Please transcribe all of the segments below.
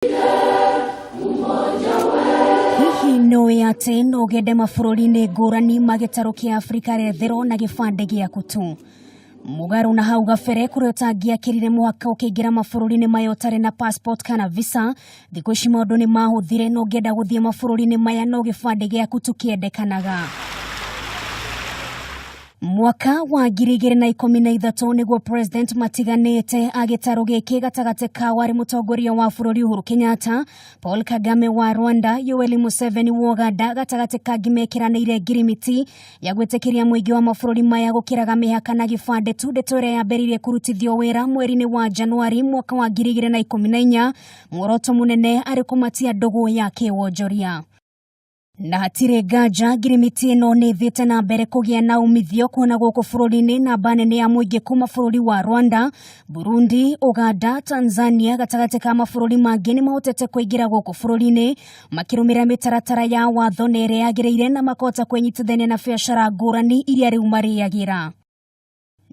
Hihi nĩũĩ atĩ no ũgende mabũrũri-inĩ ngũrani ma gĩtarũ kĩa Afrika rĩethero na gĩbandĩ gĩaku tu? Mũgarũ na hau gabere kũrĩa ũtangĩakĩrire mũhaka ũkĩingĩra mabũrũri-inĩ maya ũtarĩ na passport kana visa, thikũ ici maũndũ nĩ mahũthire na ũngĩenda gũthiĩ mabũrũri-inĩ maya no gĩbandĩ gĩaku tu kĩendekanaga. Mwaka wa 2013 nĩguo president matiganĩte a gĩtarũ gĩkĩ gatagatĩ kao arĩ mũtongoria wa bũrũri Uhuru Kenyatta, Paul Kagame wa Rwanda, Yoweri Museveni wa Uganda gatagatĩ kangĩ mekĩranĩire ngirimiti ya gwĩtĩkĩria mũingĩ wa mabũrũri maya gũkĩraga mĩhaka na gĩbandĩ tu, ndeto ĩrĩa yambĩrĩirie kũrutithio wĩra mweri-inĩ wa Januari mwaka wa 2014, muoroto mũnene arĩ kũmatia ndũgũ ya kĩwonjoria. Na hatirĩ nganja ngirimiti ĩno nĩ ĩthiĩte na mbere kũgĩa na umithio kuona gũkũ bũrũri-inĩ namba nene ya mũingĩ kuma bũrũri wa Rwanda, Burundi, Uganda, Tanzania gatagatĩ ka mabũrũri mangĩ nĩ mahotete kũingĩra gũkũ bũrũri-inĩ makĩrũmĩrĩra mĩtaratara ya watho na ĩrĩa yagĩrĩire na makahota kwĩnyitithania na biacara ngũrani iria rĩu marĩagĩra.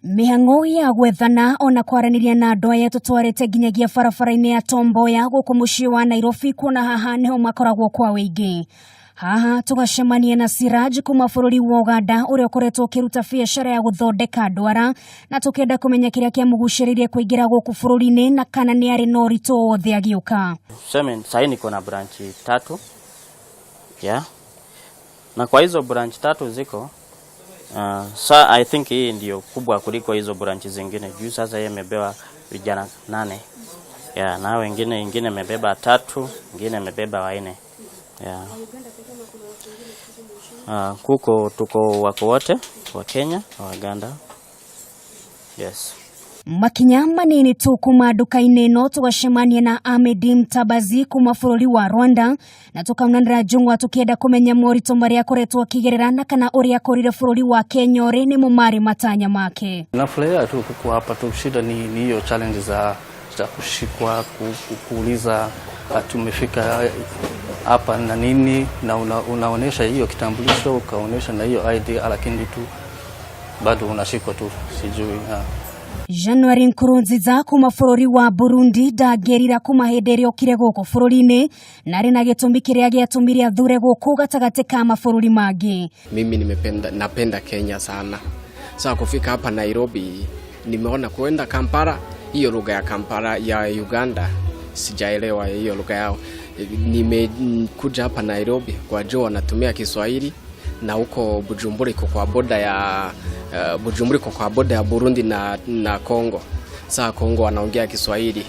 Mĩhang'o ya gwethana ona kwaranĩria na andũ aya tũtwarĩte nginyagia barabara-inĩ ya Tom Mboya gũkũ mũciĩ wa Nairobi kuona haha nĩho makoragwo kwa wĩingĩ. Haha tũgacemania na Siraj kuma bũrũri wa Uganda ũrĩa ũkoretwo ũkĩruta biacara ya gũthondeka ndwara na tũkenda kũmenya kĩrĩa kĩamũgucĩrĩirie kũingĩra gũkũ bũrũri-inĩ na kana nĩ arĩ na ũritũ o wothe agĩũka. Tuseme sahii niko na branch tatu, yeah. Na kwa hizo branch tatu ziko sa I think hii ndio kubwa kuliko hizo branch zingine juu sasa yeye imebeba vijana nane, yeah, na wengine ingine imebeba tatu, ingine imebeba wanne, yeah. Kuko tuko wako wote wa Kenya wa Uganda, yes. Makinya manini tu kuma nduka-inĩ ĩno tũgacemania na Ahmed Mtabazi kuma bũrũri wa Rwanda na tũkaunanĩra njũng'wa tũkĩenda kũmenya moritũ marĩa akoretwo akĩgerera na kana ũrĩa akorire bũrũri wa Kenya ũrĩ nĩmo marĩ matanya make. Nafurahia tu kuko hapa tu, shida ni hiyo challenge za kushikwa, kuuliza ati umefika hapa na nini, na unaonyesha hiyo kitambulisho ukaonyesha na hiyo ID, lakini tu bado unashikwa tu, sijui. January Nkurunziza kuma bũrũri wa Burundi ndangĩrira kuma hĩndĩ ĩrĩa okire gũkũ bũrũri-inĩ na arĩ na gĩtũmi kĩrĩa gĩatũmire athure gũkũ gatagatĩ ka mabũrũri mangĩ. Mimi nimependa, napenda Kenya sana. Sasa kufika hapa Nairobi nimeona kuenda Kampala, hiyo lugha ya Kampala ya Uganda sijaelewa hiyo lugha yao. Nimekuja hapa Nairobi kwa jua wanatumia Kiswahili na huko Bujumbura iko kwa boda ya Bujumbura iko kwa boda ya Burundi na Kongo. Sasa Kongo wanaongea Kiswahili.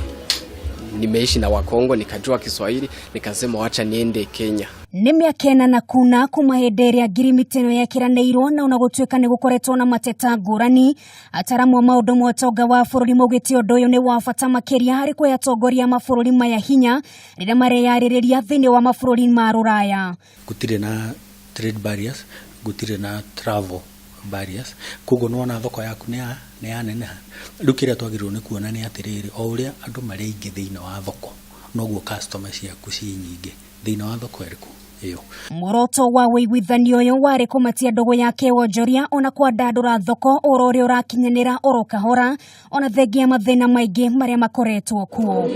Nimeishi na Wakongo nikajua Kiswahili, nikasema wacha niende Kenya. Nĩ mĩaka ĩna na kuna kuma hĩndĩ ĩrĩa ngirimiti ĩno yekĩranĩirwo na ona gũtuĩka nĩ gũkoretwo na mateta ngũrani, ataramu a maũndũ ma ũtonga wa bũrũri maugĩte ũndũ ũyũ nĩ wa bata makĩria harĩ kũhe atongoria a mabũrũri maya hinya rĩrĩa mareyarĩrĩria thĩinĩ wa mabũrũri ma rũraya. Gũtirĩ na trade barriers, gũtirĩ na travel barriers, koguo nĩwona thoko yaku nĩ yaneneha. Rĩu kĩrĩa twagĩrĩirwo nĩ kuona nĩ atĩrĩrĩ, o ũrĩa andũ marĩ aingĩ thĩinĩ wa thoko noguo customer ciaku ciĩ nyingĩ thĩinĩ wa thoko ĩrĩkũ ĩyo. Muoroto wa ũiguithanio ũyũ warĩ kũmatia ndũgũ ya kĩwonjoria ona kwandandũra thoko oro ũrĩa ũrakinyanĩra oro kahora ona thengia mathĩna maingĩ marĩa makoretwo kuo.